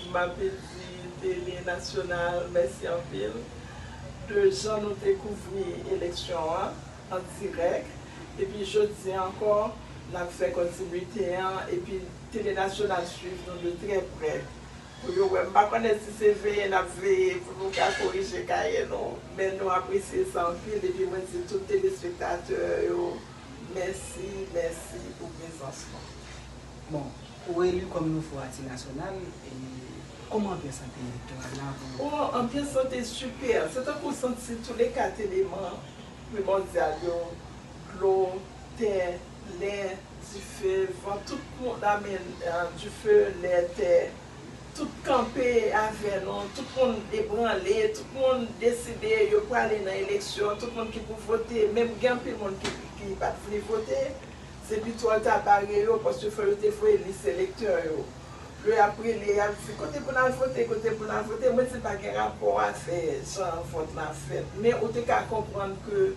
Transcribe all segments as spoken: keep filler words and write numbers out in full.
M ap di Tele Nasyonal mèsi anpil de jan nou te kouvri eleksyon an an dirèk. Epi jodi a ankò, n ap fè kontinwite an, epi Tele Nasyonal swiv nou de trè prè. Pou yo wè, m pa konnen si se veye n ap veye pou nou ka korije kayè nou, men nou apresye sa anpil, epi mwen di tout telespektatè yo, mèsi, mèsi pou prezans nou. Bon, ou eli kòm nouvo Atis Nasyonal, e kòman anbyans lan te ye elektoral la pou ou? O, anbyans lan te sipè. Se tankou w santi tou le kat eleman primòdyal yo, dlo, tè, lè, dife, van, tout moun, I mean, dife, lè, tè, tout kanpe avè nou, tout moun ebranle, tout moun deside yo prale nan eleksyon, tout moun ki pou vote, menm gen anpil moun ki, ki pa t vle vote, se pito yo ta bare yo, paske fò yo te voye lis elektè yo. Lè y ap rele, y ap di, kote pou n al vote, kote pou n al vote, mwen di pa gen rapò a fè jan vòt la fèt, men ou te ka konprann ke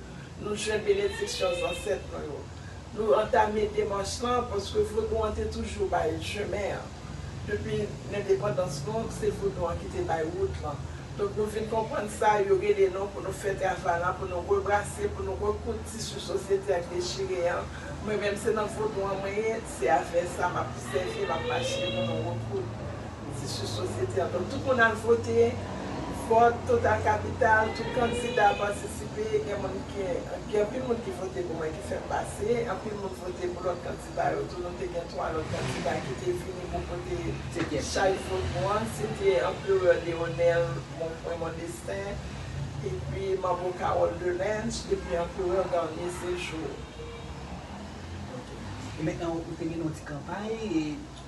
nou jwenn benediksyon zansèt nou yo. Nou antame demach lan paske vodou an te toujou bay chemen an. Depi lendepandans nou, se vodou an ki te bay wout lan. Donk nou vin konprann sa, yo rele nou pou nou fè travay lan, pou nou rebrase, pou nou rekoud tisi sosyete a k dechire an. Mwen menm se nan vodou an mwen ye, se avè sa m ap sèvi, m ap mache pou nou rekoud tisi sosyete an. Donk tout moun al vote, vòt total kapital, tout kandida patisipe, gen moun ki, gen anpil moun ki vote pou mwen ki fè m pase, anpil moun vote pou lòt kandida yo tou, nou te gen twa lòt kandida ki te vini pou pote chay vodou an, se te Anperè Leonèl, Mon Frè Mondestin, epi Manbo Carole Delange, epi Anperè Garnier Séjour. E mentnan ou te gen yon ti kanpay e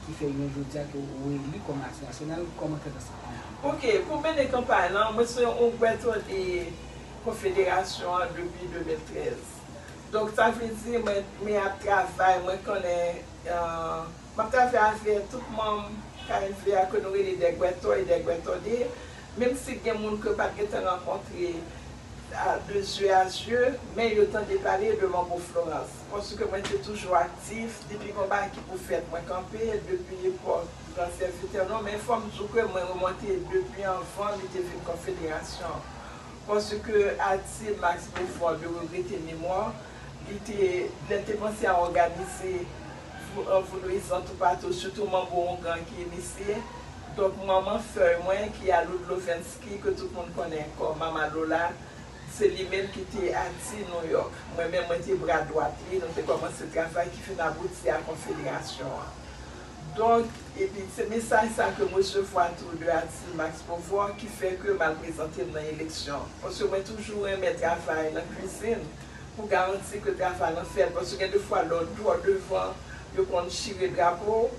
ki fè jounen jodi a ke ou eli kòm Atis Nasyonal, kòman tandans lan? Ok, pou mennen kanpay lan, mwen se yon gwètòde konfederasyon an depi de mil trèz. Donk sa vle di mwen, mwen ap travay, mwen konnen, euh, m ap travay avè tout manm K N V A ke nou rele dè gwètò e dè gwètòde, menm si gen moun ke m pa t gentan rankontre a, de zye a zye, men yo tande pale de Manbo Florans. Paske mwen te toujou aktif, depi gon bagay ki pou fèt, mwen kanpe, depi epòk gran sèvitè nou, men fò m di w ke mwen remonte depi anvan li te vin konfederasyon. Paske Atis Max Beaufort, de regrete memwa, li te, lè l te panse a òganize vodouizan toupatou, sitou Manbo Ongan ki inisye. Donk manman fèy mwen ki Aloud Lovensky, ke tout moun konnen kòm Mama Lola, se li menm ki te Atis Nouyòk. Mwen menm mwen te bra dwat li, nou te kòmanse travay ki fin abouti a konfederasyon an. Donk, epi se mesaj sa ke m resevwa tou de Atis Max Beaufort ki fè ke m al prezante m nan eleksyon. Paske mwen toujou renmen travay nan kwizin pou garanti ke travay lan fèt. Paske gen de fwa lè w twò devan, yo konn chire drapo w.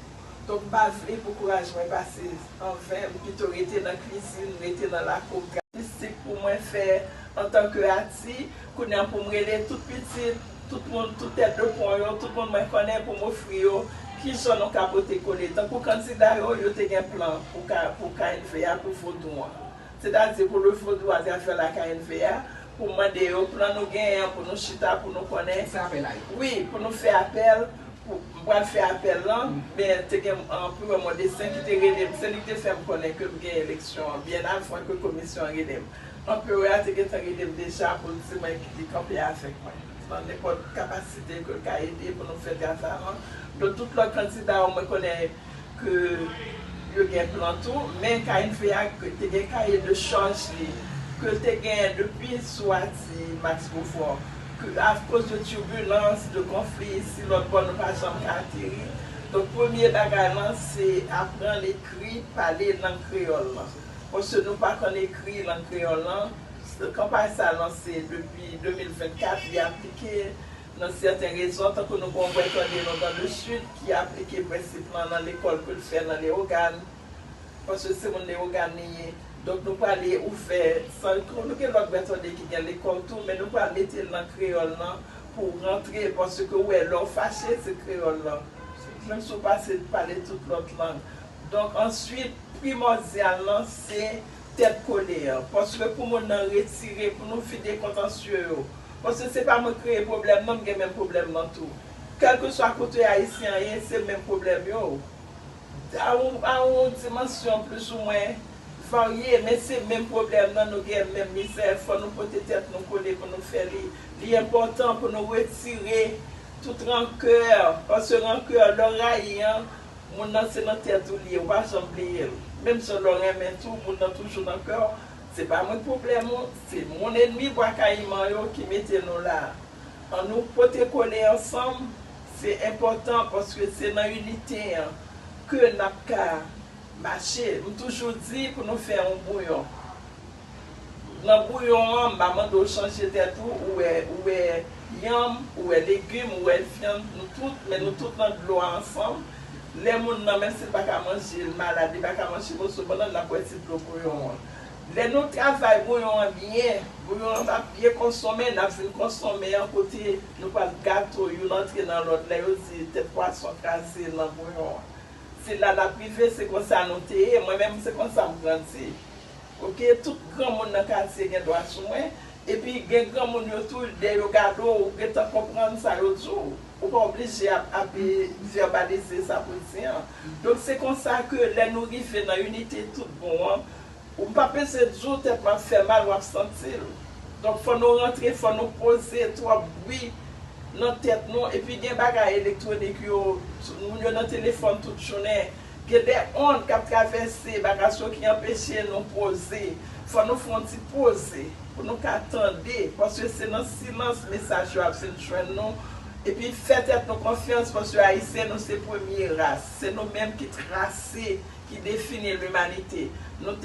Donk m pa vle pou kouraj mwen pase an ven, m pito rete nan kwizin, rete nan lakou m. Mistik pou mwen fè antanke Atis, kounye a pou m rele tout pitit, tout moun, tout tèt de pon yo, tout moun mwen konnen pou m ofri yo kijan nou ka pote kole. Tankou kandida yo, yo te gen plan pou ka, pou K N V A, pou vodou an. Sètadi pou le vodou atravè la K N V A, pou m mande yo plan nou genyen an, pou nou chita, pou nou konnen. Pou fè apèl la. Wi, pou nou fè apèl, pou, m pral fè apèl lan, men te gen Anperè Mondestin ki te rele m, se li ki te fè m konnen ke m gen eleksyon an, byen avan ke komisyon an rele m. Anperè a te gentan rele m deja pou l di mwen ki li kanpe avèk mwen nan nenpòt kapasite ke l ka ede pou nou fè travay lan. Donk tout lòt kandida yo mwen konnen ke yo gen plan tou, men K N V A te gen kaye de chaj li, ke l te genyen depi sou Atis Max Beaufort, ke akoz de tibilans, de konfli isi lòt bò, nou pa janm ka ateri. Donk premye bagay lan se aprann ekri, pale lang kreyòl lan. Paske nou pa konn ekri lang kreyòl lan. Kanpay sa lanse depi de mil vennkat, li aplike nan sèten rezon, tankou nou gen yon gwètòde nou dans le sud ki aplike prensip lan nan lekòl ke l fè nan Leyogàn, paske se moun Leyogàn li ye. Donk nou prale ouvè, san, nou gen lòt gwètòde ki gen lekòl tou, men nou pral mete l nan kreyòl lan pou rantre, paske ou wè lè w fache se kreyòl lan. Menm si w pase pale tout lòt lang. Donk answit, primòdyal lan se tèt kole an. Paske pou moun nan retire, pou nou vide kontansye yo. Paske se pa mwen kreye pwoblèm nan, m gen menm pwoblèm nan tou. Kèlkeswa kote ayisyen an ye, se menm pwoblèm yo. A yon, a yon dimansyon plis ou mwen varye, men se menm pwoblèm nan, nou gen menm mizè. Fò nou pote tèt nou kole pou nou fè li. Li enpòtan pou nou retire tout rankè, paske rankè, lè w rayi an, moun nan se nan tèt ou li ye, ou pa janm bliye l. Menm jan lè w renmen tou, moun nan toujou nan kè w. Se pa mwen k pwoblèm ou, se moun ènmi Bwa Kayiman yo ki mete nou la. An nou pote kole ansanm, se enpòtan paske se nan inite an ke n ap ka mache. M toujou di pou nou fè yon bouyon. Nan bouyon an, m pa mande w chanje tèt ou, ou wè, ou wè yanm, ou wè legim, ou wè vyann, nou tout, men nou tout nan dlo a ansanm. Lè moun nan, menm si l pa ka manje, l malad, li pa ka manje moso bannann, l ap bwè ti dlo bouyon an. Lè nou travay bouyon an byen, bouyon an va byen konsonmen, n ap vin konsonmen an kote nou pral gato, youn antre nan lòt. Lè yo di tèt pwason kraze nan bouyon an. Se la n ap rive, se konsa nou te ye. Mwen menm, se konsa m grandi. Oke, tout granmoun nan katye gen dwa sou mwen. Epi gen granmoun yo tou, lè yo gade w, ou gentan konprann sa yo di w. Ou pa oblije ap, ap, e, vèbalize sa pou di an. Donk, se konsa ke lè nou rive nan inite tout bon an, ou pa bezwen di w tèt m ap fè mal, w ap santi l. Donk, fò nou rantre, fò nou poze twòp bri nan tèt nou. Epi gen bagay elektwonik yo, moun yo nan telefòn tout jounen. Gen de ond k ap travèse bagay yo ki anpeche nou poze. Fò nou fè yon ti poze pou nou ka tande, paske se nan silans mesaj yo ap vin jwenn nou. Epi fè tèt nou konfyans, paske Ayisyen, nou se premye ras. Se nou menm ki trase, ki defini limanite. Nou